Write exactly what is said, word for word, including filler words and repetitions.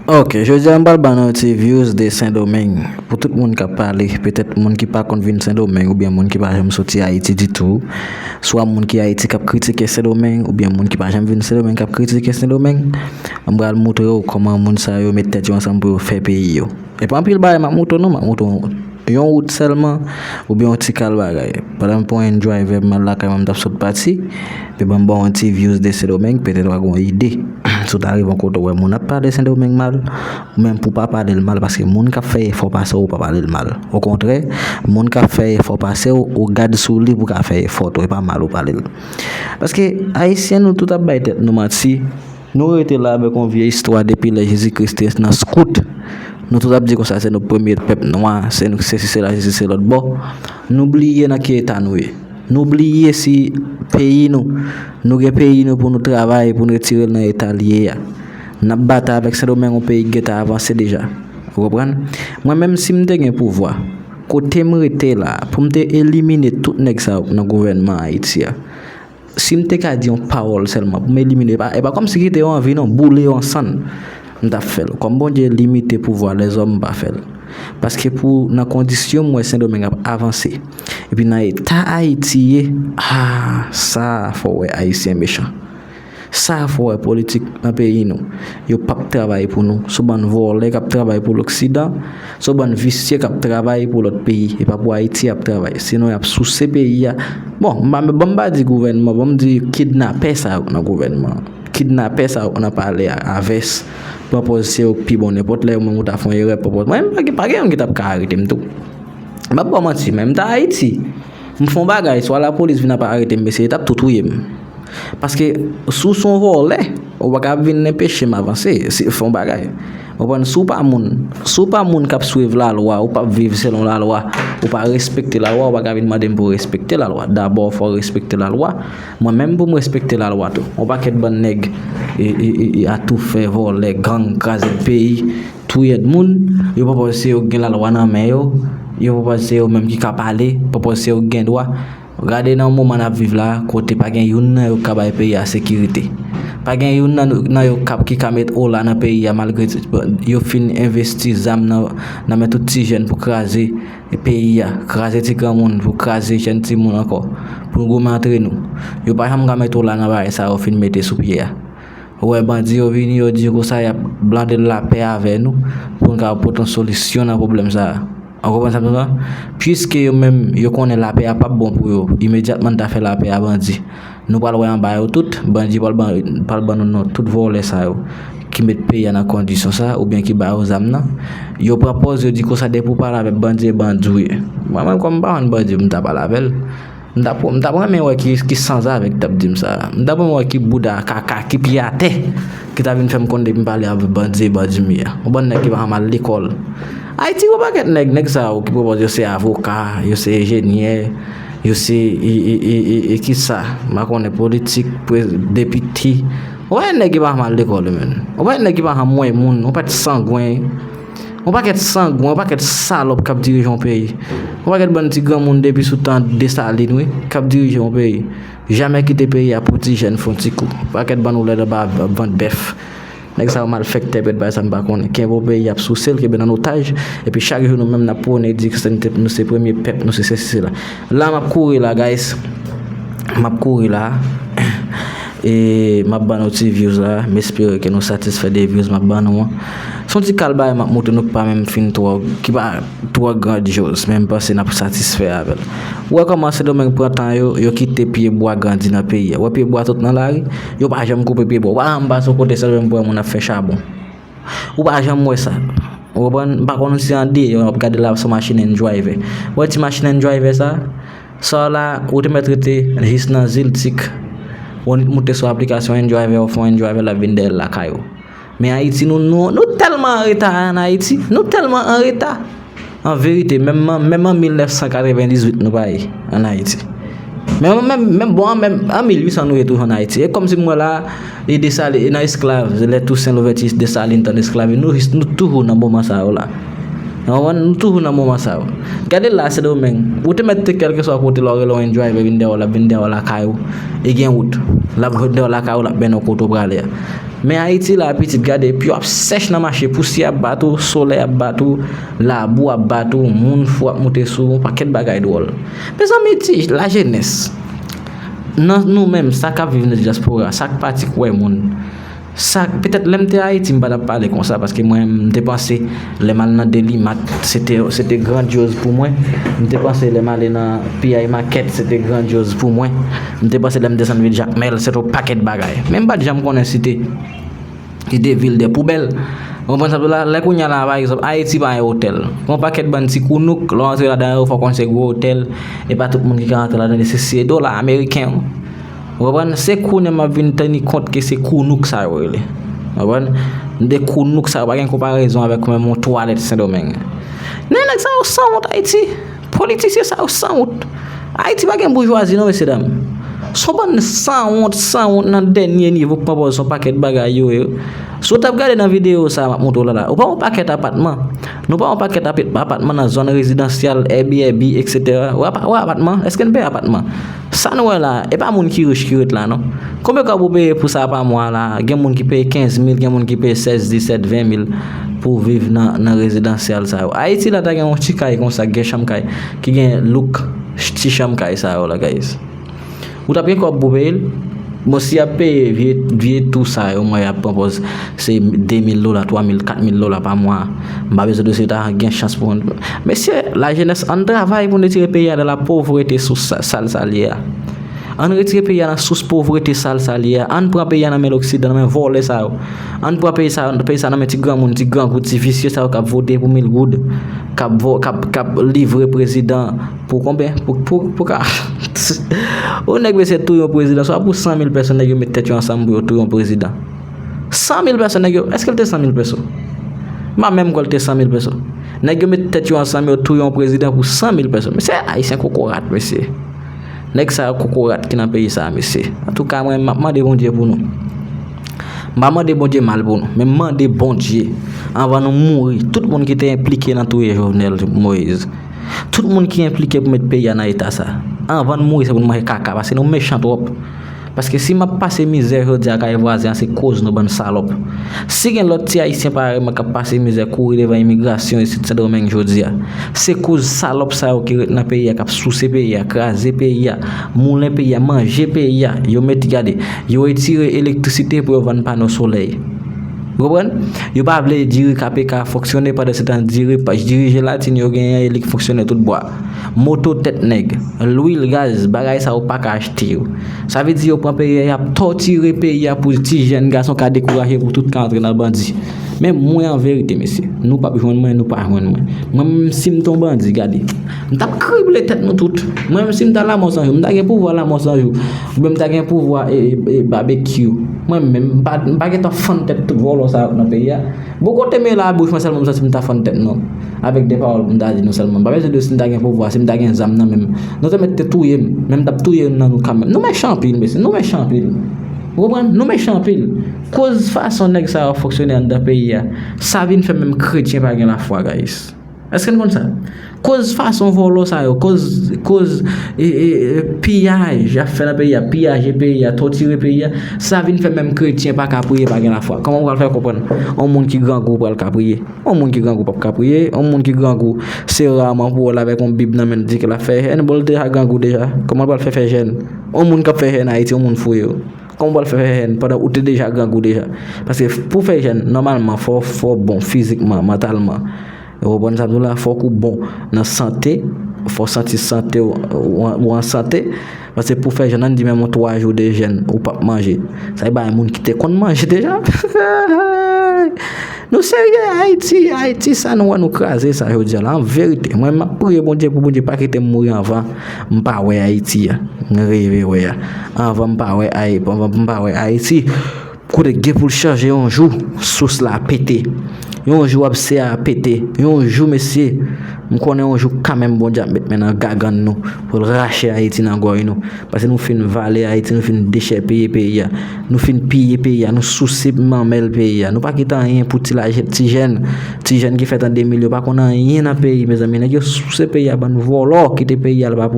Ok, jodi a m pral ba nou ti views de Sendomeng. Pou tout moun k ap pale, petèt moun ki pa konn vin Sendomeng oubyen moun ki pa janm soti Ayiti ditou, swa moun ki Ayiti k ap kritike Sendomeng oubyen moun ki pa janm vin Sendomeng k ap kritike Sendomeng, m pral moutre w kòman moun sa yo met tèt yo ansanm pou yo fè peyi yo. E pa anpil bagay m ap moutre w non, m ap moutre w yon wout sèlman, oubyen yon ti kal bagay. Pandan m pran yon driver m al lakay mwen, m t ap sot pati, men ban m ba w yon ti views de Sendomeng, petèt w a gen yon ide. Si w ta rive yon kote w wè moun ap pale Sendomeng mal, ou menm pou w pa pale l mal, paske moun k ap fè efò pase w, ou pa pale l mal. Okontrè, moun k ap fè efò pase w, ou gad sou li pou w ka fè efò tou, e pa mal ou pale l. Paske Ayisyen, nou tout ap bay tèt nou manti. Nou rete la avèk yon vye istwa depi lè Jezi Kris te nan skout. Nou tout ap di konsa se nou premye pèp nwa, se nou sesi sela, sesi se lòt bò. Nou bliye nan ki eta nou ye. Nou bliye si peyi nou, nou gen peyi nou pou nou travay, pou nou retire l nan eta li ye a. N ap batay avèk Sendomeng, yon peyi ki gentan avanse deja. Ou konprann? Mwen menm, si m te gen pouvwa, kote m rete la, pou m te elimine tout nèg sa yo nan gouvènman Ayiti a, si m te ka di yon pawòl sèlman pou m elimine, e pa, e pa kòmsi kite yo an vi non, boule yo an sann, m t ap fè l. Kòm Bondye limite pouvwa lèzòm, m pa fè l. Paske pou nan kondisyon m wè Sendomeng ap avanse, epi nan eta Ayiti ye, ah, sa fò w wè Ayisyen mechan. Sa fò w wè politik nan peyi nou. Yo p ap travay pou nou. Se yon bann vòlè k ap travay pou loksidan. Se yon bann visye k ap travay pou lòt peyi. E pa pou Ayiti y ap travay. Sinon, y ap souse peyi a. Bon, m pa, bon, m pa di gouvènman, bon, m di kidnapè sa yo nan gouvènman. Kidnapè sa yo nan palè a, a vès. Pran pòz se yo k pi bon. Nenpòt lè, yo menm ou ta fè yon erè, pran pòz. Mwen, pa gen, pa gen youn ki t ap ka arete m tou. M ap ba w manti, men m ta Ayiti. M fè yon bagay, swa lapolis vin ap arete m, mesye, yo t ap tou touye m. Paske, si w se yon vòlè, ou pa ka vin enpeche m avanse, si, fè yon bagay. Ou konprann? Si w pa moun, si w pa moun k ap swiv lalwa, ou p ap viv selon lalwa, ou pa respekte lalwa, ou pa ka vin mande m pou respekte lalwa. Dabò, fò w respekte lalwa. Mwen menm, pou m respekte lalwa tou. Yon pakèt bann nèg, e, e, e, e, atoufè, vòlè, gang, kraze peyi, touye moun, yo pa panse yo gen lalwa nan men yo, yo pa panse yo menm ki ka pale, pa panse yo gen dwa. Gade nan moman n ap viv la, kote pa gen youn nan yo k ka bay peyi a sekirite. Pa gen youn nan, nan yo k ap, ki ka met ola nan peyi a, malgre yo fin envesti zam nan, nan men tout ti jèn pou kraze peyi a, kraze ti granmoun, pou kraze jèn timoun ankò, pou nou goumen antre nou. Yo pa janm ka met ola nan bagay sa yo fin mete sou pye a. Ou wè bandi yo vini, yo di konsa y ap blande lapè avè nou pou n ka pote yon solisyon nan pwoblèm sa a. Ou konprann sa m di w la? Piske yo menm, yo konnen lapè a p ap bon pou yo, imedyatman n ta fè lapè a bandi. Nou pral wè anba yo tout, bandi pral ban, pral ban nou non tout vòlè sa yo ki met peyi a nan kondisyon sa a, oubyen ki ba yo zam nan. Yo pran pòz, yo di konsa depi w pale avèk bandi, e bandi w ye. Mwen menm, kòm m pa konn bandi, m ta pale avè l. M t ap, m t ap renmen wè ki, ki sanzave ki t ap di m sa. M t ap renmen wè ki bouda kaka, ki pye atè, ki ta vin fè m konn depi m pale avèk bandi, bandi m ye a. Yon bann nèg ki pa janm al lekòl. Ayiti, yon pakèt nèg, nèg sa yo ki pwopòze yo se avoka, yo se enjenyè, yo se, e, e, e, e, e kisa, m pa konnen, politik, prez-, depite. Yon pakèt nèg ki pa janm al lekòl, yo menm. Yon pakèt nèg ki pa janm wè moun, yon pakèt sangwen. Yon pakèt sangwen, yon pakèt salòp k ap dirije yon peyi. Yon pakèt bann ti granmoun depi sou tan Desalin, wi, k ap dirije yon peyi. Jamè kite peyi a pou ti jèn fè yon ti kou. Pakèt bann oulèd anba vant bèf. Nèg sa yo malfektè, pèt bagay sa m pa konnen. Kenbe yon peyi ap souse l, kenbe l an otaj. Epi chak jou nou menm n ap pwone di ke se nou te, nou se premye pèp, nou se sesi, sela. La m ap kouri la, guys. M ap kouri la. E m ap ban nou ti views la. M espere ke nou satisfè de views m ap ban nou an. Se yon ti kal bagay m ap montre nou ki pa menm fin twò, ki pa twò grandyoz, men m panse n ap satisfè avè l. Ou wè kòman Sendomeng pran tan yo, yo kite pye bwa grandi nan peyi a. Ou wè pye bwa tout nan lari, yo pa janm koupe pye bwa. Ou pa janm pase yon kote Sendomeng pou wè moun ap fè chabon. Ou pa janm wè sa. Ou konprann? M pa konn si an deyò, w ap gade la, se yon machin N driver. Ou wè ti machin N driver sa? Sa la, ou te mèt rete jis nan Ziltik. Ou moute sou aplikasyon N driver, ou fè yon N driver, l ap vin dèyè l lakay ou. Men Ayiti, nou, nou, nou tèlman an reta an Ayiti. Nou tèlman an reta. An verite, menm an, menm an mil nèf san katrevendizuit, nou pa ye an Ayiti. Men, men, men bon, menm an mil uit san, nou ye toujou an Ayiti. E kòmsi m wè la, e Desalin, e nan esklav, lè Tousen Louvèti, Desalin t an esklav, e nou, nou toujou nan moman sa yo la. Ou konprann? Nou toujou nan moman sa yo. Gade la, Sendomeng, ou te mèt te kèlkeswa kote la, ou rele yon N driver vin dèyè w, l ap vin dèyè w lakay ou. E gen wout. L ap vin dèyè w lakay ou, l ap mennen w kote w prale a. Men Ayiti la, pitit, gade, pye w ap sèch nan mache, pousyè ap bat ou, solèy ap bat ou, labou ap bat ou, moun fou ap moute sou ou, yon pakèt bagay dwòl. Mezanmi, ti lajenès, nan nou menm, sa k ap viv nan dyaspora, sa k pati kwè moun, sa, petèt lè m te Ayiti, m pa t ap pale konsa, paske mwen, m te panse, lè m al nan Delimat, se te, se te grandyoz pou mwen. M te panse lè m ale nan P I Market, se te grandyoz pou mwen. M te panse lè m desann vil Jakmèl, se te yon pakèt bagay. Men m pa t janm konnen si te, si te vil de poubèl. Ou konprann sa m di w la? Lè kounye a la, pa egzanp, Ayiti pa yon otèl. Gen yon pakèt bann ti kounouk, lè w antre ladan yo, fò w konn se gwo otèl. E pa tout moun ki ka antre ladan li, se, se dola ameriken yo. Ou konprann? Se kounye a m ap vin teni kont ke se kounouk sa yo rele. Ou konprann? De kounouk sa yo pa gen konparezon avèk menm yon twalèt Sendomeng. Men nèg sa yo sanwont Ayiti. Politisyen sa yo sanwont. Ayiti pa gen boujwazi non, mesye dam. Se yon bann sanwont, sanwont nan dènye nivo k pran pòz se yon pakèt bagay yo ye. Si w t ap gade nan videyo sa a m ap montre w la la, ou pa wè yon pakèt apatman. Nou pa wè yon pakèt apat-, apatman nan zòn rezidansyèl, Airbnb, et cetera. Ou wè apa-, ou wè apatman? Èske n peye apatman? Sa nou wè la, e pa moun ki rich ki ret la non. Konbyen kòb ou peye pou sa pa mwa la? Gen moun ki peye kenz mil, gen moun ki peye sèz, disèt, ven mil pou viv nan, nan rezidansyèl sa yo. Ayiti la ta gen yon ti kay konsa, gen chanm kay, ki gen look ti chanm kay sa yo la, guys. Ou t ap gen kòb pou peye l? Bon, si y ap peye vye, vye tou sa yo, mwen y ap pran pòz se de mil dola, twa mil, kat mil dola pa mwa. M pa bezwen di w si w ta gen chans pou. Mesye, lajenès, ann travay pou n retire peyi a nan lapovrete sou sa, sal sa l ye a. Ann retire peyi a nan sous povrete sal sa l ye a. Ann pran peyi a nan men loksidan, nan men vòlè sa yo. Ann pran peyi sa, peyi sa nan men ti granmoun, ti grangou, ti visye sa yo k ap vote pou mil goud, k ap vo-, k ap, k ap livre prezidan pou konbyen? Pou, pou, pou ka. Yon nèg mesye touye yon prezidan, swa pou san mil pèsòn, nèg yo met tèt yo ansanm pou yo touye yon prezidan. San mil pèsòn, nèg yo, èske l te san mil peso? M pa menm kwè l te san mil peso. Nèg yo met tèt yo ansanm, yo touye yon prezidan pou san mil pèsòn. Mesye, ayisyen kokorat, mesye. Nèg sa yo kokorat ki nan peyi sa a, mesye. Antouka, mwen, m ap mande Bondye pou nou. M pa mande Bondye mal pou nou, men m mande Bondye, anvan nou mouri, tout moun ki te enplike nan touye Jovenel Moïse, tout moun ki enplike pou met peyi a nan eta sa, anvan n mouri, se pou n manje kaka, paske nou mechan twòp. Paske si m ap pase mizè jodi a kay vwazen an, se koz nou, bann salòp. Si gen lòt ti ayisyen parèy mwen k ap pase mizè, kouri devan imigrasyon isit Sendomeng jodi a, se koz salòp sa yo ki ret nan peyi a, k ap souse peyi a, kraze peyi a, moulen peyi a, manje peyi a. Yo mete, gade, yo retire elektrisite pou yo vann pano solèy. Ou konprann? Yo pa vle diri K P K fonksyone, pandan se tan diri, diri jelatin yo genyen, e li k fonksyone tout bwa. Moto tèt nèg, lwil, gaz, bagay sa yo pa ka achte yo. Sa vle di yo pran peyi a, y ap tòtire peyi a pou ti jèn gason ka dekouraje, pou tout ka antre nan bandi. Men mwen, an verite, mesye, nou p ap jwenn mwen, nou pa jwenn mwen. Mwen menm, si m te yon bandi, gade, m t ap krible tèt nou tout. Mwen menm, si m ta Lanmò San Jou, m ta gen pouvwa Lanmò San Jou, oubyen m ta gen pouvwa, e, e, e, Babekyou. Mwen menm, m pa, m pa gentan fann tèt tout vòlò sa yo nan peyi a. Bon, kote m ye la, bouch mwen sèlman m santi m ta fann tèt nou. Avèk de pawòl pou m ta di nou sèlman. M pa bezwen di si m ta gen pouvwa, si m ta gen zam nan men m. Nou te mèt te touye m, men m t ap touye youn nan nou kanmenm. Nou mechan anpil, mesye, nou mechan anpil. Ou konprann? Nou mechan anpil. Koz fason nèg sa yo fonksyone anndan peyi a, sa vin fè menm kretyen pa gen lafwa, guys. Èske n konn sa? Koz fason vòlò sa yo, koz, koz, e, e, e, piyaj y ap fè nan peyi a, piyaje peyi a, tòtire peyi a, sa vin fè menm kretyen pa ka priye, pa gen lafwa. Kòman w pral fè konprann yon moun ki grangou pral ka priye? Yon moun ki grangou p ap ka priye, yon moun ki grangou, se raman pou w wè l avèk yon bib nan men l di ke l ap fè jèn, bon, l deja grangou deja. Kòman l pral fè fè jèn? Yon moun k ap fè jèn Ayiti, yon moun fou ye. Kòman w pral fè fè jèn pandan ou te deja grangou deja? Paske pou fè jèn, nòmalman, fò, fò w bon fizikman, mantalman. Ou konprann sa m di w la? Fòk ou bon nan sante, fò w santi sante w, ou an, ou an sante. Paske pou fè jèn, ann di menm yon twa jou de jèn, ou p ap manje. Sa e bagay moun ki te konn manje deja. Nou serye, Ayiti, Ayiti, sa nou wè nou kraze sa jodi a la, an verite. Mwen, m ap priye Bondye pou Bondye pa kite m mouri anvan m pa wè Ayiti a. M reve wè a. Anvan m pa wè Ay-, anvan m pa wè Ayiti. Kote gen pou l chanje yon jou, sous la pete. Yon jou abse a pete. Yon jou, mesye, m konnen yon jou kanmenm Bondye ap met men nan gagann nou pou l rache Ayiti nan gòj nou. Paske nou fin vale Ayiti, nou fin dechèpiye peyi a. Nou fin piye peyi a, nou souse manmèl peyi a. Nou pa kite anyen pou ti lajè-, ti jèn, ti jèn ki fèt an de mil yo pa konn anyen nan peyi, mezanmi. Nèg yo souse peyi a, bann vòlò, kite peyi a, l pa pou